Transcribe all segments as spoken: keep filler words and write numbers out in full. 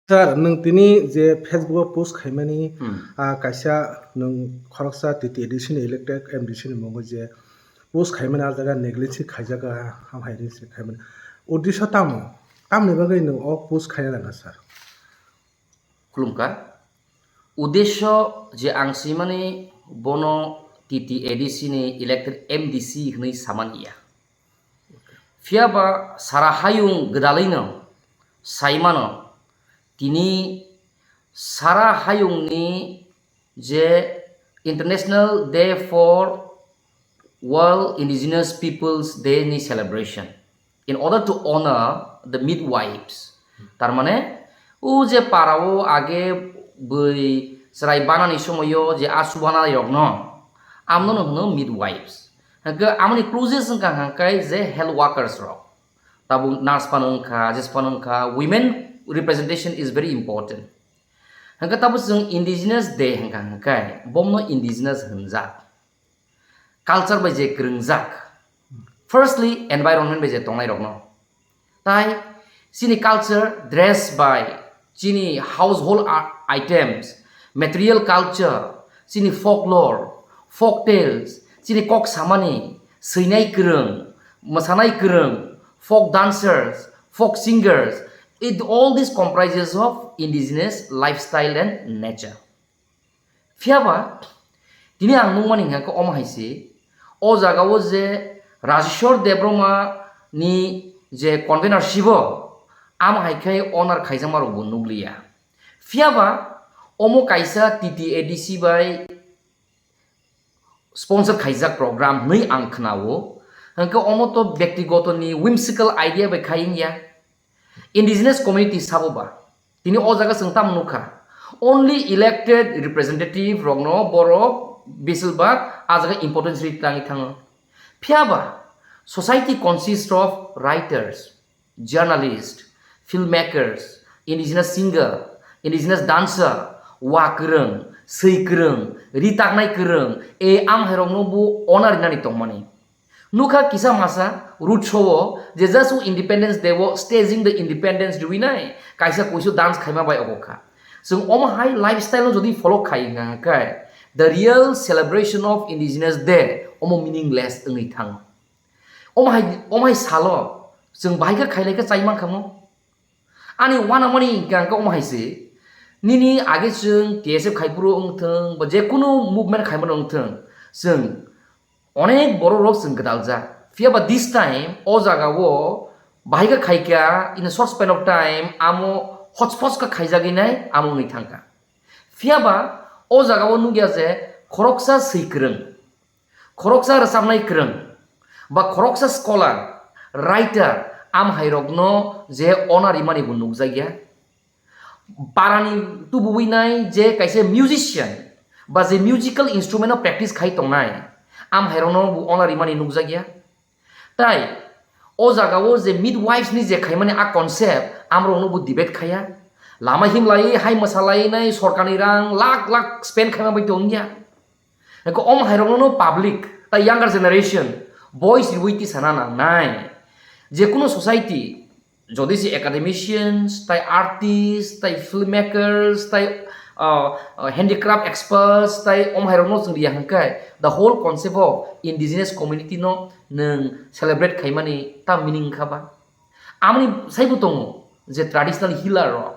Sir, nwng tini je Facebook o post khaimani, Hmm. ah, kaisa nwng khoroksa T T A D C ni elected M D C ni mungwi je post khaimani, ah jaga negligence khaijak, ah, ham hai ring se khaimani. Uddesho tamo? Tamni bagwi nwng o post khaina nangkha, sir? Khulumkha. Uddesho je ang swimani bono T T A D C ni elected M D C hwnwi samani ya. Phiya ba sara hayung gwdalwino saimano, tini sara hayungni je International Day for World Indigenous Peoples Day ni celebration in order to honor the midwives. Tar mane, o je parao age bwi chwrai banani somoio je a chubanai rokno, amno no hwno midwives. Hwnkhe amoni closest wngkha hwnkhe je health workers rok. Tabuk nurse phano wngkha, jes phano wngkha, women representation is very important. Hwnkhe tabuk chwng indigenous day hwnkha hwnkhe, bomno indigenous hwnjak. Culture bai je kwrwngjak. Firstly, environment bai je tongnai rokno. Tai chini culture, dress bai, chini household a-, items, material culture, chini folklore, folk tales, chini kok samani, swinai kwrwng, mwsanai kwrwng, folk dancers, folk singers, it, all this comprises of indigenous lifestyle and nature. Phiya ba, tini ang nukmani hwnkha khe omo hai se, o jaga o je Rajeshwar Debbarma ni je convener sibo, amo hai khe honor khaijakma rok bo nukliya. Phiya ba, omo kaisa T T A D C bai sponsor khaijak program hwnwi ang khna-o. Hwnkhe omo to byaktigoto ni whimsical idea bai khai wngya. Indigenous community sabo ba, tini o jaga chwng tamo nukha, only elected representative rokno borok besilbak a jaga importance rwi tangwi thango. Phiya ba, society consists of writers, journalists, filmmakers, indigenous singer, indigenous dancer, wa kwrwng, swi kwrwng, ri taknai kwrwng, e amhairokno bo honor rinani tongmani. Nukha kisa masa road show o je just o Independence Day o staging the Independence riwinai kaisa kuisu dance khaima bai ogo kha. Chwng omo hai lifestyle no jodi follow khai wngkha hwnkhe the real celebration of Indigenous Day omo meaningless wngwi thango. Omo hai, omo hai salo chwng bahai khe khailai khe chai mankha mo? Ani uanamani hwnkha hwnkhe omo hai se, nini age chwng T S F khai phuru wng thung, ba je kunu movement khai mano wng thung, chwng onek borok rok chwng gwdaljak. Phiya ba this time o jaga o bahai khe khai kha, in a short span of time, amo hotspot khe khaijagwi nai, amo wngwi thang kha. Phiya ba o jaga o nukya je khoroksa swi kwrwng, khoroksa rwchapnai kwrwng ba khoroksa scholar, writer, amhairokno je honor rimani bo nukjakya. Parani tubuwi nai je kaisa musician ba je musical instrument no practice khai tongnai, amhairokno bo honor rimani nukjakya. Tai o jaga o je midwives ni je khaimani a concept, amrokno bo debate khaiya. Lama himlai, hai mwsalai nai, sorkarni rang lakh lakh spend khaima bai tongya. Eko om hairokno no public, tai younger generation, voice riwi tisana nangnai. Je kuno society, jodi se academicians, tai artists, tai filmmakers, tai, uh, uh, handicraft experts, tai om hairokno chwng riya hwnkhe, the whole concept of indigenous community no nwng celebrate khaimani ta meaning wngkha ba? Amoni saibo tongo je traditional healer rok,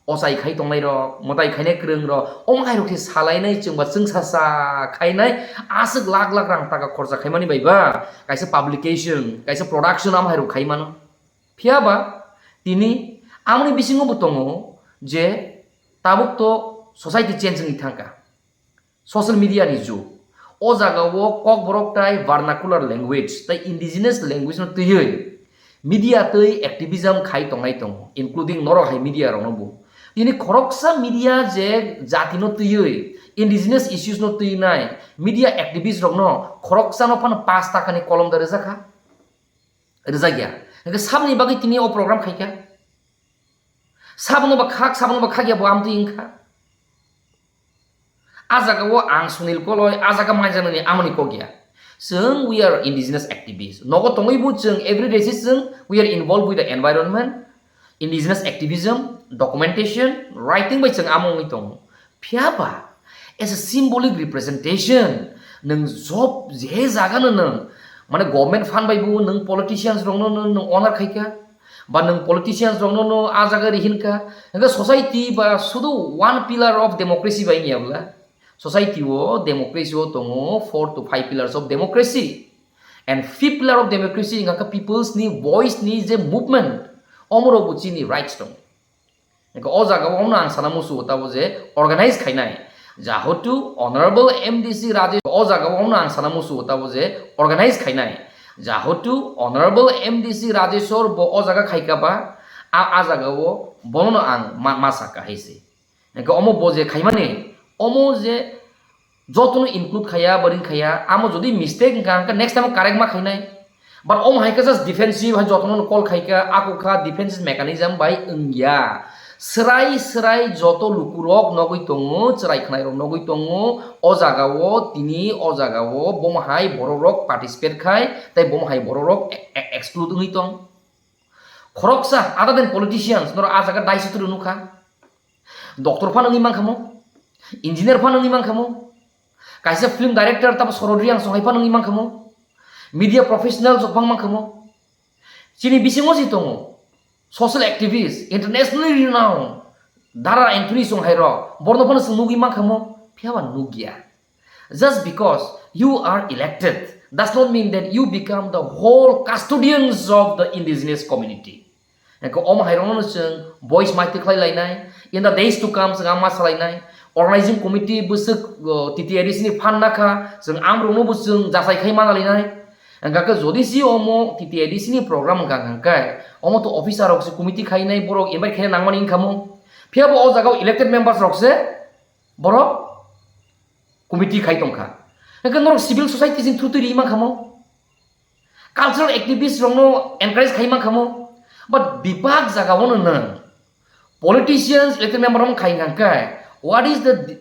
ochai khai tongnai rok, mwtai khainai kwrwng rok, omo hai rok se salainai chwng ba chwngsa sa khainai, aswk lakh lakh rang taka khorcha khaimani bai ba kaisa publication, kaisa production amo hai rok khai mano. Phiya ba tini amoni bisingo bo tongo je tabuk to society change wngwi thangkha. Social media ni jug. O jaga o Kokborok tai vernacular language tai indigenous language no twiwi media twi activism khai tongnai tongo, including norok hai media rok no bo. Tini khoroksa media je jati no twiwi, indigenous issues no twinai media activist rok no khoroksa no phano paanch taka ni kolom da rwjakha, rwjakya. Hwnkhe saboni bagwi tini o program khaikha. Sabono ba khak, sabono ba khakya bo amtwi wngkha. A jaga o ang Sunil Koloi, a jaga manjaknani amoni kok ya. Chwng we are indigenous activists. Nogo tongwi bo chwng every day se chwng we are involved with the environment, indigenous activism, documentation, writing bai chwng amo wngwi tongo. Phiya ba, as a symbolic representation, nwng job je jaga no nwng, mane government fund bai bo nwng politicians rok no nwng, nwng honor khai kha, ba nwng politicians rok no, no a jaga ri hin kha, hwnkhe society ba sudu one pillar of democracy bai wngya bwla, society o democracy o tongo four to five pillars of democracy. And fifth pillar of democracy wngkha khe people's ni voice ni je movement, omorok bo chini rights tong. Hwnkhe o jaga o no ang sana musu tabo je organize khainai. Jahotu Honorable M D C Rajesh, o jaga o no ang sana musu tabo je organize khainai. Jahotu Honorable M D C Rajeshwar bo o jaga khaika ba, a, a jaga o bono no ang ma, ma saka hai se. Hwnkhe omo bo je khaimani, omo je jotono include khaiya, boring khaiya, amo jodi mistake wngkha, hwnkhe next time correct ma khainai. But omo hai khe just defensive, hai jotono call khaikha, ako kha defensive mechanism bai wngya. Srai srai joto lukurok nogwi tongo, chwrai khwnairok nogwi tongo, o jagao, tini o jagao, bomo hai bororok participate khai, tei bomo hai bororok e-, e-, exclude wngwi tong. Khoroksa, other than politicians, norok a jaga dai sutru nukha. Doctor phano wngwi mankha mo, engineer phano wngwi mankha mo, kaisa film director tamo Sorod Reang songhai phano wngwi mankha mo, media professional rok bang mankha mo. Chini bisingo si tongo social activist, internationally renowned Dara Anthony songhai rok, borno phano chwng nugwi mankha mo, phiya ba nukya. Just because you are elected does not mean that you become the whole custodians of the indigenous community. Hwnkhe omo hai rokno chwng voice maitwi khlai lainai, in the days to come chwng ama salainai, organizing committee bwswk, uh, T T A D C ni phan nakha, chwng amrokno bo chwng jachai khai mana lainai. Hwnkhe jodi si omo T T A D C ni program wngkha hwnkhe, omo to officer rok se committee khainai, borok invite khaina nangmani wngkha mo. Phiya bo o jaga o elected members rok se borok committee khai tongkha. Hwnkhe norok civil society sing through twi ri mankha mo. Cultural activist rokno encourage khai mankha mo. But bebak jaga o no nwng politicians, elected member rok khai hwnkhe, what is the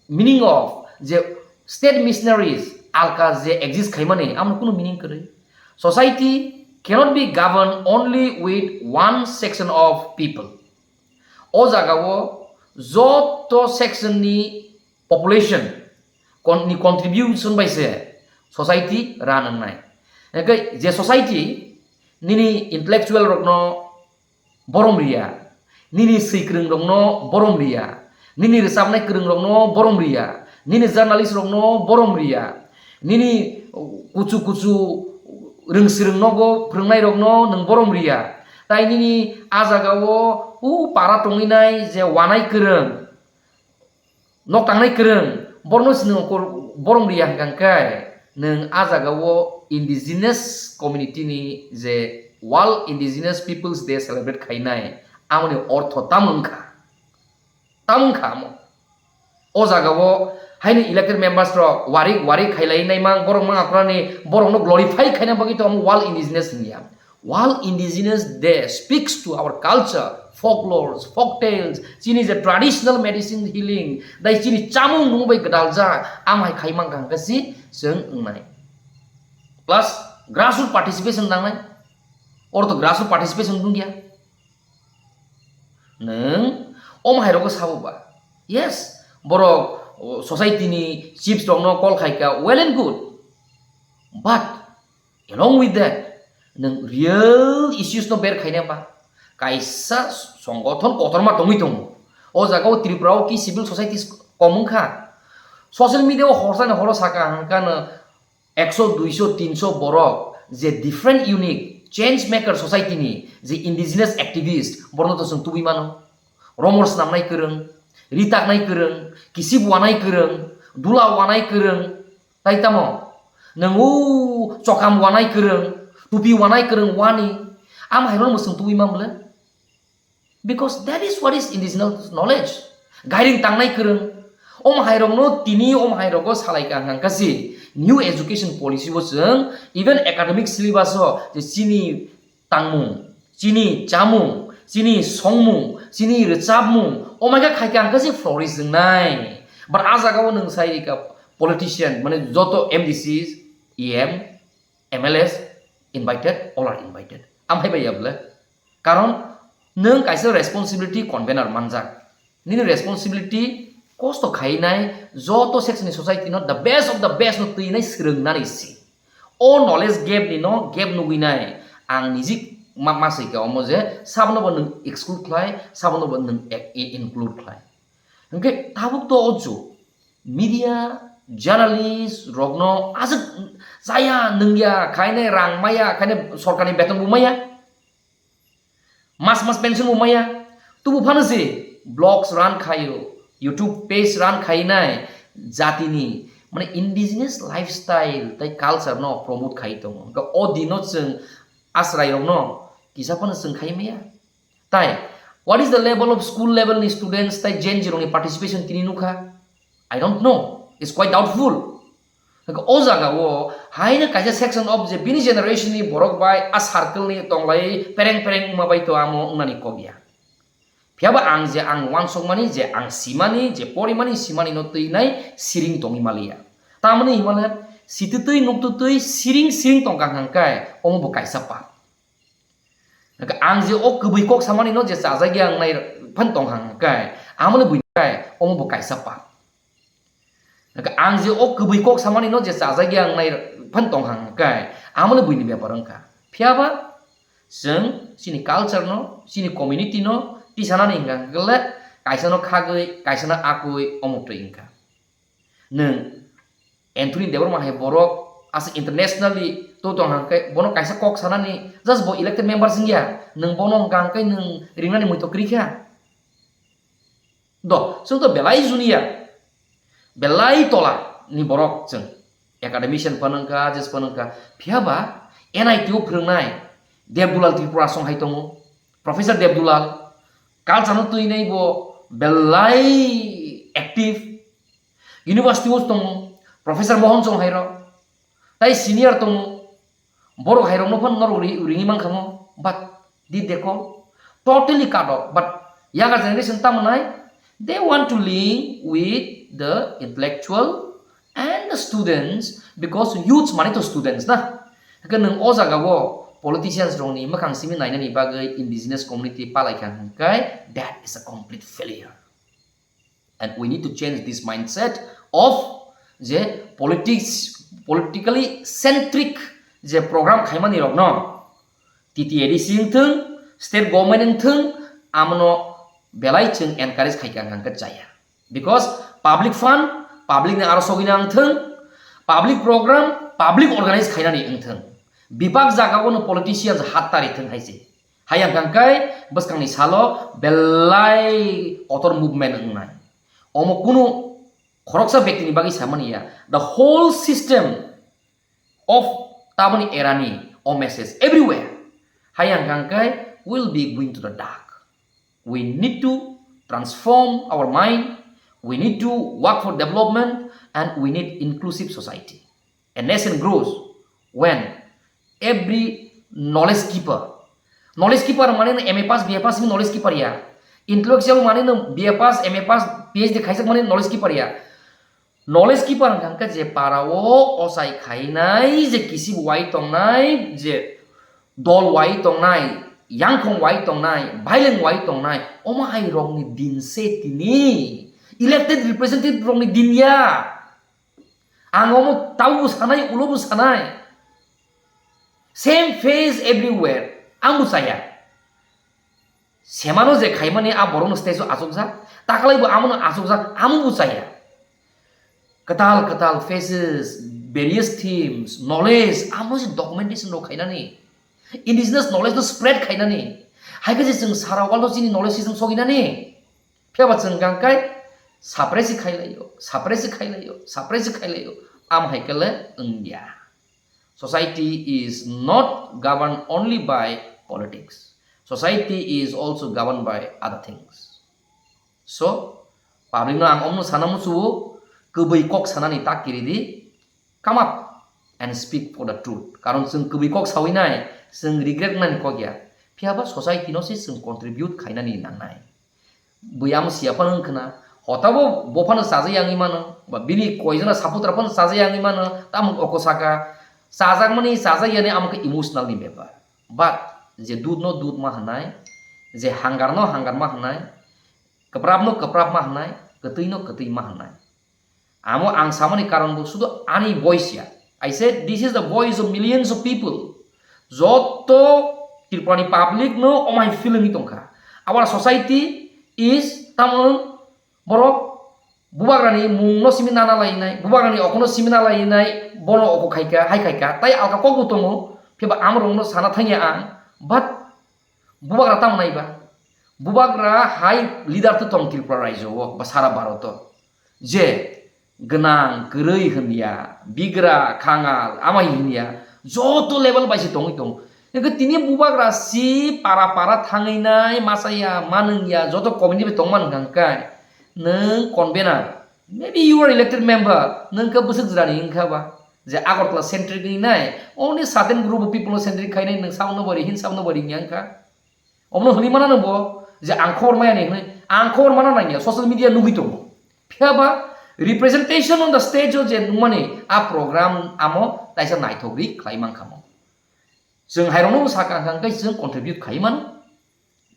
meaning of je state missionaries alka je exist khaimani, amno kunu meaning kwrwi. Society cannot be governed only with one section of people. O jaga o joto section ni population con-, ni contribution bai se society run wngnai. Hwnkhe je society nini intellectual rokno borom riya, nini swi kwrwng rokno borom riya, nini rwchapnai kwrwng rokno borom riya, nini journalist rokno borom riya, nini kuchu kuchu rwngsirwng nogo phwrwngnai rokno nwng borom riya, tai nini a jaga o u para tongwi nai je wanai kwrwng, nok tangnai kwrwng, borno se nwng kor-, borom riya hwnkha hwnkhe, nwng a jaga o indigenous community ni je World Indigenous Peoples Day celebrate khainai, amoni ortho tamo wngkha? Tamo wngkha amo? O jaga o haini elected members rok warik warik khailai nai mang, borok mang akurani borokno glorify khaina bagwi to amo World Indigenous hwnliya. World Indigenous Day speaks to our culture, folklores, folktales, chini je traditional medicine healing, dai chini chamung nung bai gwdaljak, amhai khai mankha hwnkhe si chwng wngnai. Plus, grassroot participation nangnai. Oro to grassroot participation nungya. Nwng omo hai rogo sabo ba? Yes, borok, o, society ni chiefs rokno call khaika, well and good. But along with that, nwng real issues no ber khaina ba? Kaisa songothon kotorma tongwi tongo. O jaga o Tripura o ki civil societies kom wngkha? Social media o horsa ni horo saka hwnkha no ekso, duiso, tinso borok je different unique change maker society ni je indigenous activist, borno to chwng tubui mano. Romor snamnai kwrwng, ri taknai kwrwng, kisib wanai kwrwng, dula wanai kwrwng, tai tamo? Nwng o chokam wanai kwrwng, tupi wanai kwrwng wani, am hai rokno chwng tubui man bwle? Because that is what is indigenous knowledge. Gairing tangnai kwrwng. Om hai rokno tini om hai rogo salai ka hwnkha si new education policy o chwng even academic syllabus o je chini tangmung, chini chamung, chini songmung, chini rwchapmung, om hai kha khai ka hwnkha si flourish wngnai. But a jaga o nwng sai rika politician, mane joto M D Cs, E M, M L As invited, all are invited. Am hai bai ya bwle? Karon Nwng kaisa responsibility convener manjak. Nini responsibility kosto khainai joto section ni society no the best of the best no twinai swrwngnani si. O knowledge gap ni no gap nugwinai ang nijik ma, ma swi ka omo je sabono bo nwng exclude khlai, sabono bo nwng ek-, i-, include khlai. Hwnkhe tabuk to o jug media, journalist rokno aswk jaya nungya khainai rang maya khainai sorkarni beton bo maya. Mas mas pension bo maya. Tubu phano se blogs run khaio, YouTube page run khainai jatini mane indigenous lifestyle tai culture no promote khai tongo. Hwnkhe o dino chwng asrai rokno kisa phano chwng khai maya. Tai, what is the level of school level ni students tai Gen Z rokni participation tini nukha? I don't know. It's quite doubtful. Hwnkhe o jaga o haino kaisa section of je bini generation ni borok bai a circle ni tonglai pereng pereng wngma bai to amo wngnani kok ya. Phiya ba ang je ang uansukmani, je ang simani, je porimani, simani no twi nai siring tongwi maliya. Tamoni himale sititwi nuktutwi siring siring tongkha hwnkhe omo bo kaisa pap. Hwnkhe ang je o kwbwi kok samani no je chajagya wngnai phan tongkha hwnkhe amoni buini kai omo bo kaisa pap. Hwnkhe ang je o kwbwi kok samani no je chajagya wngnai phan tongkha hwnkhe amoni buini bepar wngkha. Phiya ba chwng chini culture no, chini community no tisanani hwnkha hwnkhe le kaisa no khagwi, kaisa no akwi omo twi wngkha. Nwng Anthony Debbarma hai borok aswk internationally to tong hwnkhe bono kaisa kok sanani just bo elected member wngya, nwng bono hwnkha hwnkhe nwng ringnani muitok kwrwi kha. Do, chwng to belai junior, belai tola ni borok chwng. Academician phano wngkha, just phano wngkha. Phiya ba N I T o phwrwngnai Debdulal Tripura song hai tongo. Professor Debdulal, culture no twi nai bo belai active. University o tongo, Professor Mohan Chong hai rok. Tai senior tongo, borok hai rokno phano norok ri-, ringwi mankha mo, but did they call? Totally cut off, but younger generation tamo nai, they want to link with the intellectual and the students, because youths mane to students na. Hwnkhe nwng o jaga o politicians rokni mwkhang simi nainani bagwi indigenous community palai kha hwnkhe that is a complete failure. And we need to change this mindset of je politics, politically centric je program khaimani rokno T T A D C wngthwng, state government wngthwng, amono belai chwng encourage khaikha hwnkhe chaya. Because public fund, public ni aro sogwina wngthwng, public program, public organize khainani wngthwng. Bebak jaga o no politicians hat tari thwng hai se. Hayang kangkai bwskangni salo belai kotor movement wngnai. Omo kunu khoroksa bektini bagwi samani ya. The whole system of tamoni erani o message everywhere. Hayang kangkai will be going to the dark. We need to transform our mind. We need to work for development and we need inclusive society. A nation grows when every knowledge keeper, knowledge keeper mane no M A pass, B A pass ni knowledge keeper ya. Intellectual mane no B A pass, M A pass, P H D khaijak mane knowledge keeper ya. Knowledge keeper hwnkha khe je para o ochai khainai je kisib wai tongnai, je dol wai tongnai, yangkhong wai tongnai, baileng wai tongnai, omo hai rokni din se tini elected representative rokni din ya. Ang omo tabukbo sanai, ulobo sanai. Same face everywhere. Ang bo chaya. Semano je khaimani a borokno stage o achukjak, taklai bo amono achukjak, amo bo chaya. Kwtal kwtal faces, various themes, knowledge, amo se documentation rok khainani. Indigenous knowledge no spread khainani. Hai khe je chwng sara world o chini knowledge se chwng soginani. Phiya ba chwng hwnkha khe suppress se khailaio, suppress se khailaio, suppress se khailaio. Am hai khe le wngya. Society is not governed only by politics. Society is also governed by other things. So, public no ang omno sana musuo, kwbwi kok sanani tak kiri di, come up and speak for the truth. Karon chwng kwbwi kok sawi nai, chwng regret nani kok ya. Phiya ba society no se chwng contribute khainani nangnai. Bui amo siya phano wngkhwna, hotabo bo phano chajak yangwi mano, ba bini koijona supporter phano chajak yangwi mano, tamo oko saka, chajakmani chajakyani amo khe emotional ni bepar. But je dudh no dudh ma hwnai, je hangarno hangarma hwnai, kwprapno kwprapma hwnai, kwtwino kwtwima hwnai. Amo ang samani karon bo sudu ani voice ya. I said, "This is the voice of millions of people." Joto Tripurani public no omai feeling tongkha. Our society is tamon borok bubagrani mungno simi nana lainai, bubagrani okono simi na lainai, bono oko khaika, hai khaika, tai alka kokbo tongo, phiba amrokno sana thangya ang, but bubagra tamo nai ba? Bubagra hai leader to tong Tripura raijo o ba sara Bharat o. Je gwnang kwrwi hwnya, bigra khangal amai hwnya, joto level bai se tongwi tongo. Hwnkhe tini bubagra si para para thangwi nai masa ya, manung ya, joto community bai tongma nang kha hwnkhe nwng convener, maybe you are elected member, nwng khe bwswk jwrani wngkha ba? Je Agartala centric wngwi nai, only certain group of people no centric khainai, nwng sabono bari hin, sabono bari wngya wngkha. Omono hwnwi mano nw bo je ang khobor maya ni hwnwi, ang khobor mano nangya, social media nugwi tongo. Phiya ba representation on the stage o je nungmani a program amo taisa naithok ri khlai mankha mo. Chwng hairokno bo sakha hwnkha hwnkhe chwng contribute khai mano.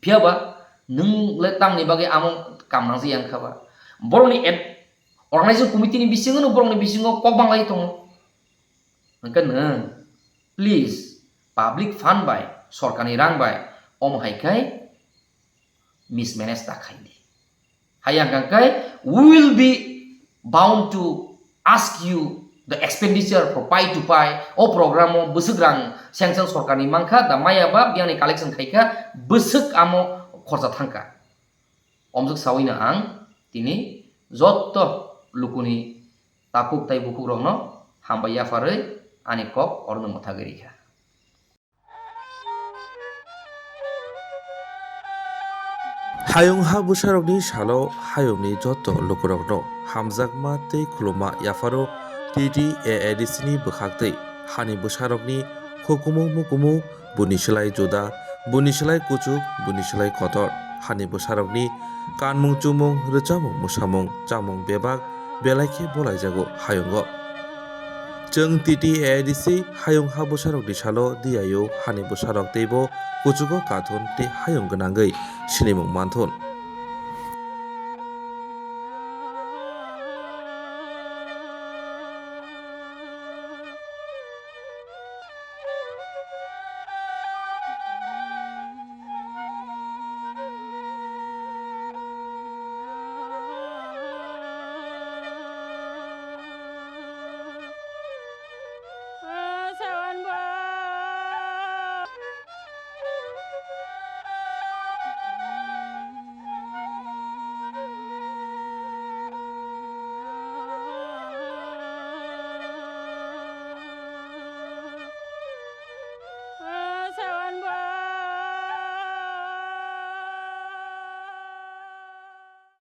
Phiya ba nwng le tamni bagwi amo kam nangjakya wngkha ba? Borokni ad-, organizing committee ni bisingo no borokni bisingo kok banglai tongo. Hwnkhe nwng, please, public fund bai, sorkarni rang bai, omo hai khai mismanage ta khai di. Hai ang kang khai, we will be bound to ask you the expenditure for pai to pai, o program o bwswk rang sanction sorkarni mankha, da maya ba biyangni collection khaikha, bwswk amo khorcha thangkha. Omjwk sawino ang tini jotto lukuni takhuk tai bukhukrokno hambai yapharwi ani kok orono mwthagwi rikha. Hayung ha bwsarokni salo hayungni jotto lukurokno hamjakma tei khuluma yapharo T T A A D C ni bwkhaktwi hani bwsarokni hukumu mukumu, buni slai juda, buni slai kuchuk, buni slai kotor. Hani bwsarokni kanmung chumung, rwchapmung mwsamung, chamung bebak belai khe bolaijago hayungo. Chwng T T A A D C hayung ha bwsarokni salo diyaio hani bwsarok teibo kuchugo kathun tei hayung gwnangwi sinimung manthun.